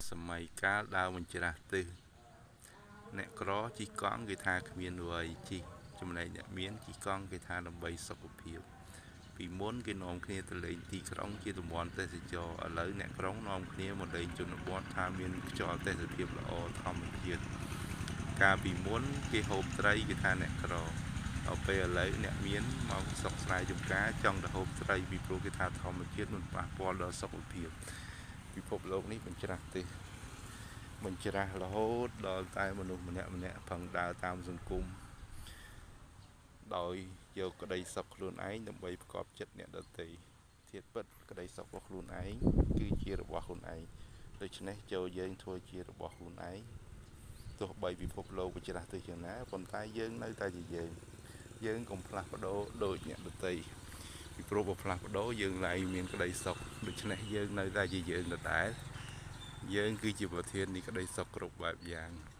សម័យកាលដើមបញ្ច្រាស់ទិសអ្នកក្រជិះកង់គេថាគ្មានវ័យជិះ ចំណែកអ្នកមានជិះកង់គេថាដើម្បីសុខភាព។ ពីមុនគេនាំគ្នាទៅលេងទីក្រុងជាតំបន់ទេសចរ ឥឡូវអ្នកក្រុងនាំគ្នាមកលេងជនបទថាមានខ្យល់ទេសភាពល្អធម្មជាតិ។ កាលពីមុនគេហូបត្រីគេថាអ្នកក្រ ដល់ពេលឥឡូវអ្នកមានមកស្រុកស្រែចម្ការចង់ទៅហូបត្រី ពីព្រោះគេថាធម្មជាតិមិនប៉ះពាល់ដល់សុខភាព។ ពិភពលោកនេះបញ្ច្រាស់ទិសបញ្ច្រាស់រហូតដល់តែមនុស្សម្នាក់ម្នាក់ប្រឹងដើរតាមសង្គមដោយយកក្តីសុខខ្លួនឯងដើម្បីផ្គប់ចិត្តអ្នកដទៃ។ ធាតុពិតក្តីសុខរបស់ខ្លួនឯងគឺជារបស់ខ្លួនឯង ដូច្នេះចូលយើងធ្វើជារបស់ខ្លួនឯង ទោះបីពិភពលោកបញ្ច្រាស់ទៅជាងណា ប៉ុន្តែយើងនៅតែជាយើង យើងកុំផ្លាស់ប្ដូរដូចអ្នកដទៃ ពីព្រោះបើផ្លាស់ប្ដូរយើងឡើងមានក្តីសុខ។ ដូច្នេះយើងនៅតែជាយើងដដែល យើងគឺជាប្រធាននៃក្តីសុខគ្រប់បែបយ៉ាង។